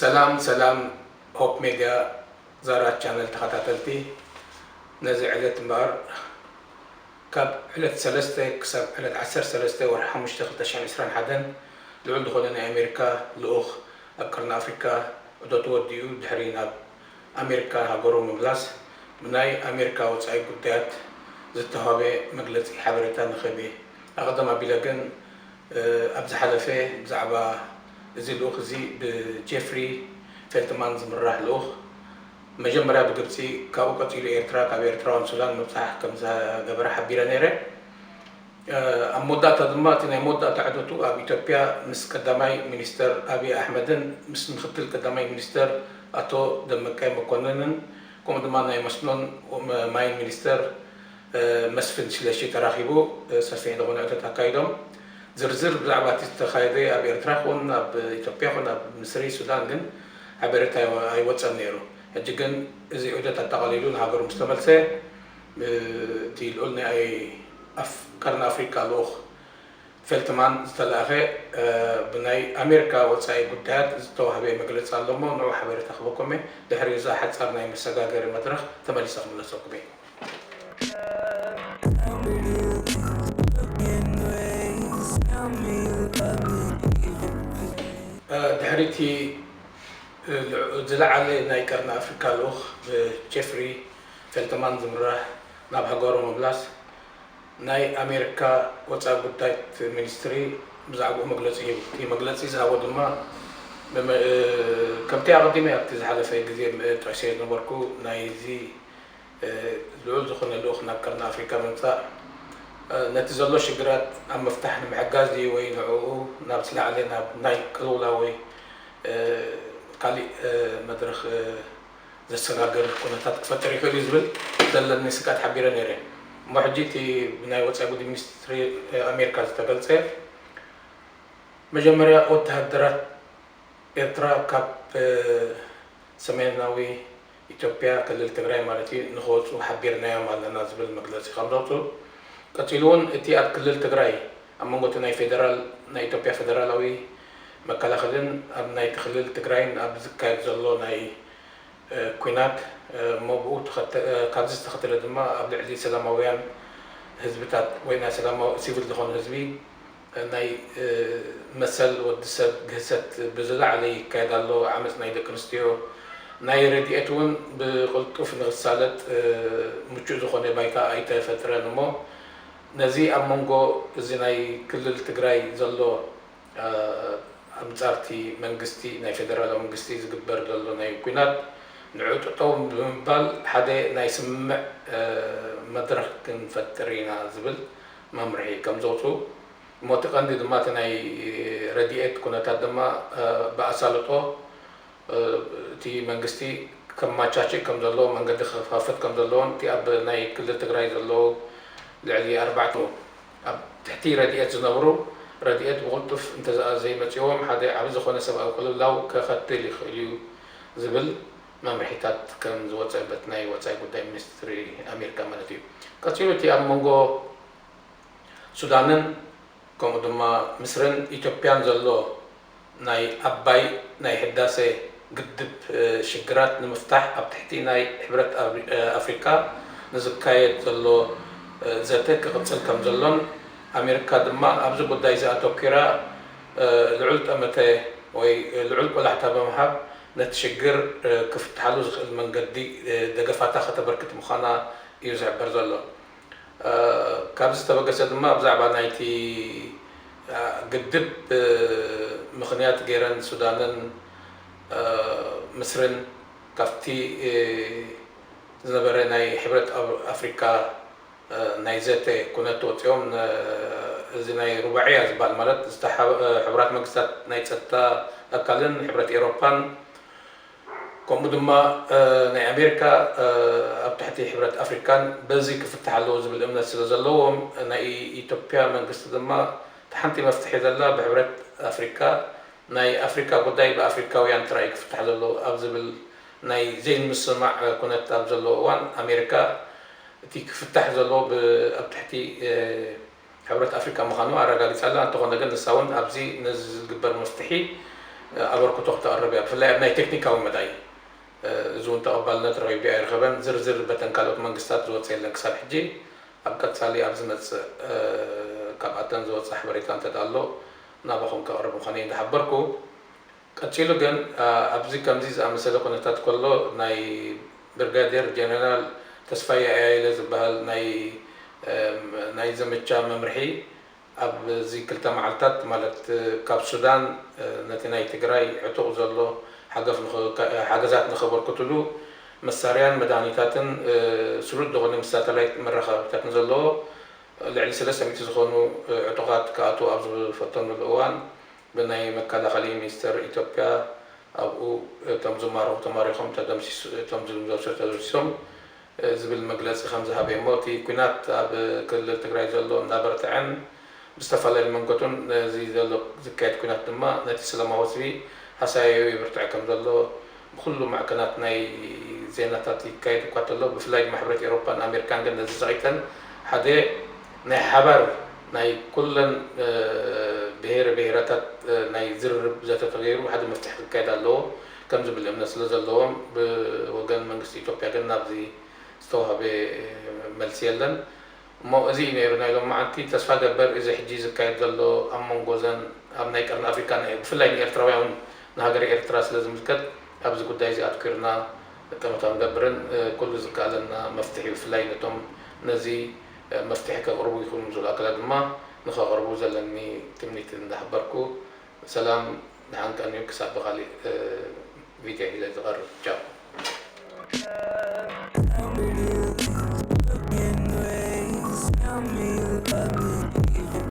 ሰላም ሰላም፣ ሆፕ ሜድያ ዛራ ቻነል ተኸታተልቲ፣ ነዚ ዕለት እምበኣር ካብ ዕለት ሰለስተ ክሳብ ዕለት ዓሰርተ ሰለስተ ወርሒ ሓሙሽተ ክልተ ሽሕን ዕስራን ሓደን ልዑል ዝኾነ ናይ ኣሜሪካ ልኡኽ ኣብ ቀርኒ ኣፍሪካ ዑደቱ ወዲኡ ድሕሪ ናብ ኣሜሪካ ሃገሩ ምምላስ ብናይ ኣሜሪካ ወፃኢ ጉዳያት ዝተዋህበ መግለፂ ሓበሬታ ንኽህብ እየ። ኣቐደም ኣቢለ ግን ኣብ ዝሓለፈ ብዛዕባ እዚ ልኡኽ እዚ ብጀፍሪ ፌልትማን ዝምራሕ ልኡኽ መጀመርያ ብግብፂ ካብኡ ቀፂሉ ኤርትራ ካብ ኤርትራውን ሱዳን ምብፃሕ ከም ዝገበረ ሓቢረ ነይረ። ኣብ መወዳእታ ድማ እቲ ናይ መወዳእታ ዕደቱ ኣብ ኢትዮጵያ ምስ ቀዳማይ ሚኒስተር ኣብይ ኣሕመድን ምስ ምክትል ቀዳማይ ሚኒስተር ኣቶ ደመቀ መኮንንን ከምኡ ድማ ናይ መስኖን ማይን ሚኒስተር መስፍን ስለሺ ተራኺቡ ሰፊሕ ዝኾነ ዕደት ኣካይዶም። ዝርዝር ብዛዕባ እቲ ዝተኻየደ ኣብ ኤርትራ ይኹን ኣብ ኢትዮጵያ ይኹን ኣብ ምስሪ ሱዳን ግን ሓበሬታ ኣይወፀን ነይሩ። ሕጂ ግን እዚ ዑደት ኣጠቓሊሉ ንሃገሩ ምስ ተመልሰ እቲ ልዑል ናይ ቀርኒ ኣፍሪካ ልኡኽ ፌልትማን ዝተላእኸ ብናይ ኣሜሪካ ወፃኢ ጉዳያት ዝተዋህበ መግለፂ ኣሎ እሞ ንዑ ሓበሬታ ክበኩም እየ። ድሕሪ እዛ ሓፃር ናይ መሰጋገሪ መድረኽ ተመሊሰ ክምለሰኩም እየ። ድሕሪ እቲ ዝለዓለ ናይ ቀርኒ ኣፍሪካ ልኡኽ ብጀፍሪ ፌልትማን ዝምራሕ ናብ ሃገሩ ምምላስ ናይ ኣሜሪካ ወፃኢ ጉዳይት ሚኒስትሪ ብዛዕባኡ መግለፂ ሂቡ። እቲ መግለፂ ዝሃቦ ድማ ከምቲ ኣቐዲመ ኣብቲ ዝሓለፈ ግዜ ጥዕሰዮ ዝነበርኩ ናይዚ ልዑል ዝኾነ ልኡኽ ናብ ቀርኒ ኣፍሪካ ምምፃእ ነቲ ዘሎ ሽግራት ኣብ ምፍታሕ ንምሕጋዝ ድዩ ወይ ንዕኡ ናብ ዝለዓለ ናብ ናይ ቅልውላው ወይ ካሊእ መድረኽ ዘሰጋግር ኩነታት ክፈጥር ይኽእል እዩ ዝብል ዘለኒ ስግኣት ሓቢረ ነይረ። እሞ ሕጂ እቲ ብናይ ወፃኢ ጉዳይ ሚኒስትሪ ኣሜሪካ ዝተገልፀ መጀመርያ ወተሃደራት ኤርትራ ካብ ሰሜናዊ ኢትዮጵያ ክልል ትግራይ ማለት እዩ ንክወፁ ሓቢርናዮም ኣለና ዝብል መግለፂ ከም ዘውፅኡ ቀፂሉ እውን እቲ ኣብ ክልል ትግራይ ኣብ መንጎ እቲ ናይ ፌደራል ናይ ኢትዮጵያ ፌደራላዊ መከላኸልን ኣብ ናይቲ ክልል ትግራይን ኣብ ዝካየድ ዘሎ ናይ ኩናት እሞ ብኡ ካብዚ ዝተኸተለ ድማ ኣብ ልዕሊ ሰላማውያን ህዝብታት ወይ ናይ ሰላማዊ ሲቪል ዝኾኑ ህዝቢ ናይ መሰል ወዲ ሰብ ግህሰት ብዝለዓለ ይካየድ ኣሎ። ዓመፅ ናይ ደቂ ኣንስትዮ ናይ ረድኤት እውን ብቕልጡፍ ንክሳለጥ ምቹእ ዝኾነ ባይታ ኣይተፈጥረን እሞ ነዚ ኣብ መንጎ እዚ ናይ ክልል ትግራይ ዘሎ ኣንፃርቲ መንግስቲ ናይ ፌደራላዊ መንግስቲ ዝግበር ዘሎ ናይ ኩናት ንዑ ጠጠው ብምባል ሓደ ናይ ስምምዕ መድረኽ ክንፈጥር ኢና ዝብል መምርሒ ከም ዘውፅኡ እሞ እቲ ቀንዲ ድማ እቲ ናይ ረድኤት ኩነታት ድማ ብኣሳልጦ እቲ መንግስቲ ከማቻችእ ከም ዘለዎ መንገዲ ክኸፍት ከም ዘለዎን እቲ ኣብ ናይ ክልል ትግራይ ዘለዉ ልዕሊ ኣርባዕተ ኣብ ትሕቲ ረድኤት ዝነብሩ ረድኤት ብቕልጡፍ እንተዘይመፅዎም ሓደ ዓብ ዝኾነ ሰብኣዊ ቅልውላው ከኸትል ይኽእል እዩ ዝብል መምርሒታት ከም ዝወፀ በት ናይ ወፃኢ ጉዳይ ሚኒስትሪ ኣሜሪካ ማለት እዩ። ቀፂሉ እቲ ኣብ መንጎ ሱዳንን ከምኡ ድማ ምስርን ኢትዮጵያን ዘሎ ናይ ኣባይ ናይ ሕዳሰ ግድብ ሽግራት ንምፍታሕ ኣብ ትሕቲ ናይ ሕብረት ኣፍሪካ ንዝካየድ ዘሎ ዘተ ክቕፅል ከም ዘሎን ኣሜሪካ ድማ ኣብዚ ጉዳይ እዚ ኣተኪራ ልዑል ጠመተ ወይ ልዑል ቆላሕታ ብምሃብ ነቲ ሽግር ክፍትሓሉ ዝኽእል መንገዲ ደገፋታ ከተበርክት ምዃና እዩ ዝሕበር ዘሎ። ካብዚ ዝተበገሰ ድማ ብዛዕባ ናይቲ ግድብ ምኽንያት ገይረን ሱዳንን ምስርን ካብቲ ዝነበረ ናይ ሕብረት ኣፍሪካ ናይ ዘተ ኩነት ወፂኦም እዚ ናይ ሩባዕያ ዝበሃል ማለት ሕቡራት መንግስታት ናይ ፀጥታ ኣካልን ሕብረት ኤሮፓን ከምኡ ድማ ናይ ኣሜሪካ ኣብ ትሕቲ ሕብረት ኣፍሪካን በዚ ክፍታሕ ኣለዎ ዝብል እምነት ስለ ዘለዎም ናይ ኢትዮጵያ መንግስቲ ድማ እቲ ሓንቲ መፍትሒ ዘላ ብሕብረት ኣፍሪካ ናይ ኣፍሪካ ጉዳይ ብኣፍሪካውያን ጥራይ ክፍታሕ ዘለዎ ኣብ ዝብል ናይ ዘይምስማዕ ኩነት ኣብ ዘለዎ እዋን ኣሜሪካ እቲ ክፍታሕ ዘለዎ ኣብ ትሕቲ ሕብረት ኣፍሪካ ምዃኑ ኣረጋጊፃ ኣላ። እንተኾነ ግን ንሳ እውን ኣብዚ ነዚ ዝግበር መፍትሒ ኣበርክቶ ክተቕርብ እያ፣ ብፍላይ ኣብ ናይ ቴክኒካዊ መዳይ። እዚ እውን ተቐባልነት ረኺቡ ኣይረኸበን። ዝርዝር በተን ካልኦት መንግስታት ዝወፀ የለን ክሳብ ሕጂ። ኣብ ቀፃሊ ኣብ ዝመፅእ ካብኣተን ዝወፀ ሓበሬታ እንተ ኣሎ ናባኹም ከቕርብ ምዃነ እንዳሓበርኩ፣ ቀፂሉ ግን ኣብዚ ከምዚ ዝኣመሰለ ኩነታት ከሎ ናይ ብርጋዴር ጀነራል ተስፋዬ ኣያይለ ዝበሃል ናይ ናይ ዘመቻ መምርሒ ኣብዚ ክልተ መዓልታት ማለት ካብ ሱዳን ነቲ ናይ ትግራይ ዕጡቕ ዘሎ ሓገፍ ንኸ- ሓገዛት ንኸበርክትሉ መሳርያን መድሃኒታትን ስሉጥ ዝኾነ ምስ ሳተላይት መራኸቢታት ንዘለዎ ልዕሊ ሰለስተ ሚእቲ ዝኾኑ ዕጡቓት ክኣትዉ ኣብ ዝፈተኑሉ እዋን ብናይ መከላኸሊ ሚኒስቴር ኢትዮጵያ ኣብኡ እቶም ዝማረኹ ተማሪኾም ተደምሲሱ እቶም ዝምዘሱ ተደምሲሶም ዝብል መግለፂ ከም ዝሃበ እሞ እቲ ኲናት ኣብ ክልል ትግራይ ዘሎ እንዳበርትዐን ብዝተፈላለዩ መንገቱን ነዚ ዘሎ ዝካየድ ኲናት ድማ ነቲ ሰላማዊ ህዝቢ ሃሳያዩ ይብርትዕ ከም ዘሎ ብኩሉ ማዕከናት ናይ ዜናታት ይካየድ እኳ ተሎ ብፍላይ ድማ ሕብረት ኤውሮፓን ኣሜሪካን ግን ነዚ ዘቒጠን ሓደ ናይ ሓባር ናይ ኩለን ብሄረ ብሄራታት ናይ ዝርርብ ዘተ ተገይሩ ሓደ መፍትሒ ክካየድ ኣለዎ ከም ዝብል እምነት ስለ ዘለዎም ብወገን መንግስቲ ኢትዮጵያ ግን ናብዚ ዝተዋህበ መልሲ የለን። እሞ እዚ እዩ ነይሩ ናይ ሎማዓንቲ። ተስፋ ገበር እዚ ሕጂ ዝካየድ ዘሎ ኣብ መንጎ ዘን ኣብ ናይ ቀርኒ ኣፍሪካ ናይ ብፍላይ ንኤርትራውያን ንሃገረ ኤርትራ ስለ ዝምልከት ኣብዚ ጉዳይ እዚ ኣትኪርና ጠመታ ንገብርን ኩሉ ዝከኣለና መፍትሒ ብፍላይ ነቶም ነዚ መፍትሒ ከቕርቡ ይኽእሉ ዝኽእሉ ኣካላት ድማ ንኸቕርቡ ዘለኒ ትምኒት እንዳሕበርኩ ሰላም ደሓን ቀንዩ ክሳብ ብኻሊእ ቪድዮ ሒዘ ዝቐርብ ቻው።